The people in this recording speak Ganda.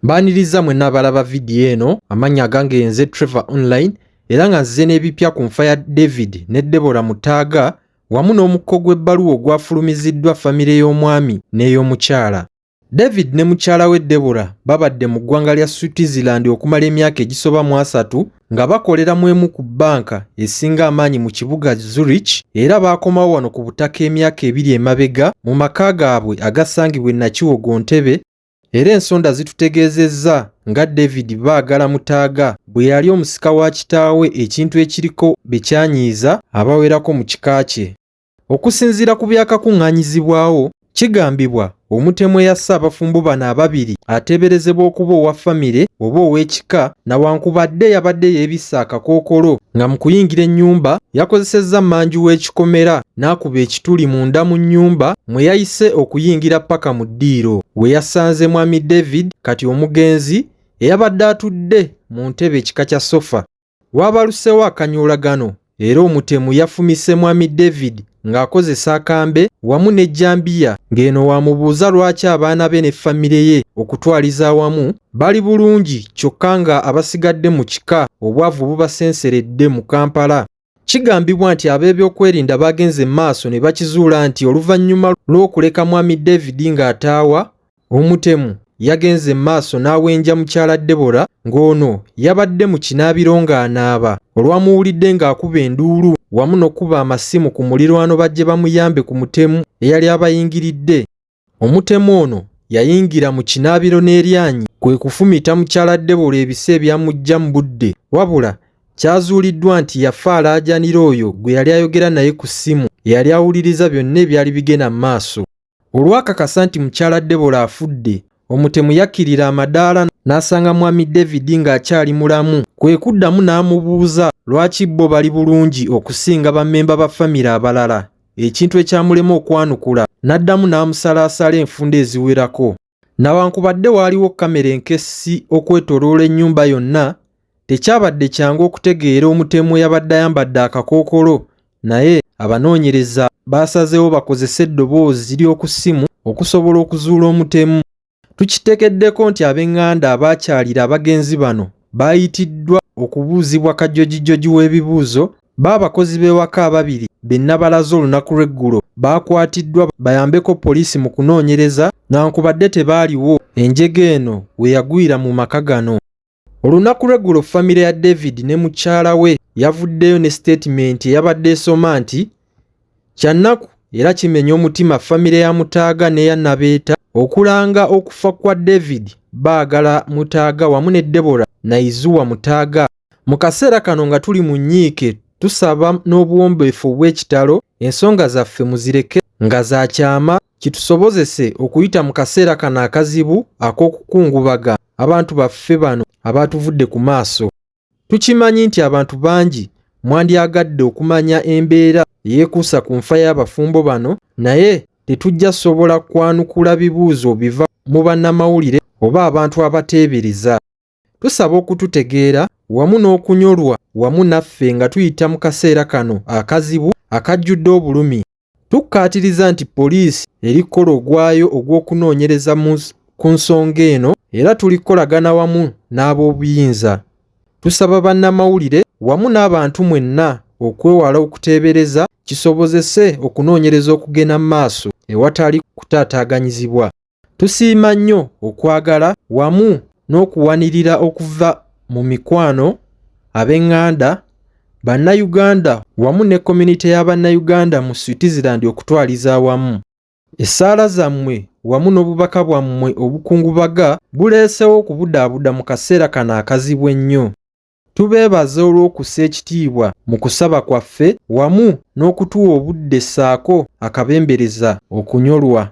Mbaaniriza mwenna abalaba vidiyo eno, amannya agange nze Trevor Online era nga nzize n'ebipya ku nfa ya David ne Deborah Mutaaga wamu n'omukko gw'ebbaluwa ogwafulumiziddwa famire y'omwami n'ey'omukyala. David ne mukyala we Deborah babadde mu ggwanga lya Switzerland okumala emyaka egisoba mu asatu nga bakolera mu emu ku bbanka esinga amaanyi mu kibuga Zurich era baakomawo wano ku butaka emyaka ebiri emabega mu maka gaabwe agasangibwa e Nakiwogo Ntebe. Era ensonda zitutegeezezza nga David Baagala Mutaaga bwe yali omusika wa kitaawe ekintu ekiriko be kyanyiiza abawerako mu kika kye. Okusinziira ku byakakuŋŋaanyizibwawo, kigambibwa omutemu eyasse abafumbo bano ababiri ateeberezebwa okuba owa famire oba ow'ekika nawankubadde yabadde yeebisse akakookolo nga mu kuyingira ennyumba yakozesezza mmanju w'ekikomera n'akuba ekituli munda mu nnyumba mwe yayise okuyingira ppaka mu ddiiro we yasanze Mwami David kati omugenzi eyabadde atudde mu ntebe ekika kya sofa. Waabaluseewo akanyoolagano era omutemu yafumise Mwami David ng'akozesa akambe wamu n'ejjambiya ng'eno w'amubuuza lwaki abaana be ne famire ye okutwaliza awamu bali bulungi kyokka nga abasigadde mu kika obwavu bubasenseredde mu Kampala. Kigambibwa nti ab'ebyokwerinda baagenze mu maaso ne bakizuula nti oluvannyuma lw'okuleka Mwami David ng'ataawa, omutemu yagenze mu maaso n'awenja mukyala Deborah ng'ono yabadde mu kinaabiro ng'anaaba olwamuwulidde ng'akuba enduulu wamu n'okukuba amasimu ku mulirwano bajje bamuyambe ku mutemu eyali abayingiridde. Omutemu ono yayingira mu kinaabiro n'eryanyi kwe kufumita mukyala Deborah ebisa ebyamuggya mu budde wabula kyazuuliddwa nti yafa alaajanira oyo gwe yali ayogera naye ku ssimu eyali awuliriza byonna ebyali bigenda mu maaso. Olwakakasa nti mukyala Deborah afudde, omutemu yakkirira amadaala n'asanga mwami David ng'akyali mulamu kwe kuddamu n'amubuuza lwaki bo bali bulungi okusinga bammemba ba famire abalala. ekintu ekyamulema okwanukula n'addamu n'amusalaasala enfunda eziwerako. Nawankubadde waaliwo kkamera enkessi okwetooloola ennyumba yonna, tekyabadde kyangu okutegeera omutemu eyabadde ayambadde akakookolo naye abanoonyereza baasazeewo bakozese eddoboozi ly'oku ssimu okusobola okuzuula omutemu. Tukitegeddeko nti ab'enganda abaakyalira abagenzi bano baayitiddwa okubuuzibwa kajjojijoji w'ebibuuzo. Bo abakozi b'ewaka ababiri be nabalaze olunaku lw'eggulo baakwatiddwa bayambeko poliisi mu kunoonyereza nawankubadde tebaaliwo enjega eno we yagwira mu maka gano. Olunaku lw'eggulo famire ya David ne mukyala we yavuddeyo ne sitatimenti eyabadde esoma nti kyannaku era kimenya omutima famire ya Mutaaga n'eya Nabeeta okulanga okufa kwa David Baagala Mutaaga wamu ne Deborah Naizuwa Mutaaga. Mu kaseera kano nga tuli mu nnyiike tusaba n'obuwombeefu obw'ekitalo ensonga zaffe muzireke nga za kyama kitusobozese okuyita mu kaseera kano akazibu ak'okukungubaga abantu baffe bano abaatuvudde ku maaso. Tukimanyi nti abantu bangi mwandyagadde okumanya embeera eyeekuusa ku nfa y'abafumbo bano naye tetujja sobola kwanukula bibuuzo biva mu bannamawulire oba abantu abateebereza. Tusaba okututegeera wamu n'okunyolwa wamu naffe nga tuyita mu kaseera kano akazibu akajjudde obulumi. Tukkaatiriza nti poliisi eri kukola ogwayo ogw'okunoonyereza ku nsonga eno era tuli kukolagana wamu n'ab'obuyinza. Tusaba bannamawulire wamu n'abantu mwenna okwewala okuteebereza kisobozese okunoonyereza okugenda mu maaso ewatali kutaataaganyizibwa. Tusiima nnyo okwagala wamu n'okuwanirira okuva mu mikwano, ab'enganda, Bannayuganda wamu ne community ya Bannayuganda mu Switzerland okutwaliza awamu. Essaala zammwe wamu n'obubaka bwammwe obukungubaga buleesewo okubudaabuda mu kaseera kano akazibu ennyo. Tubeebaza olw'okussa ekitiibwa mu kusaba kwaffe wamu n'okutuwa obudde ssaako akabembereza okunyolwa.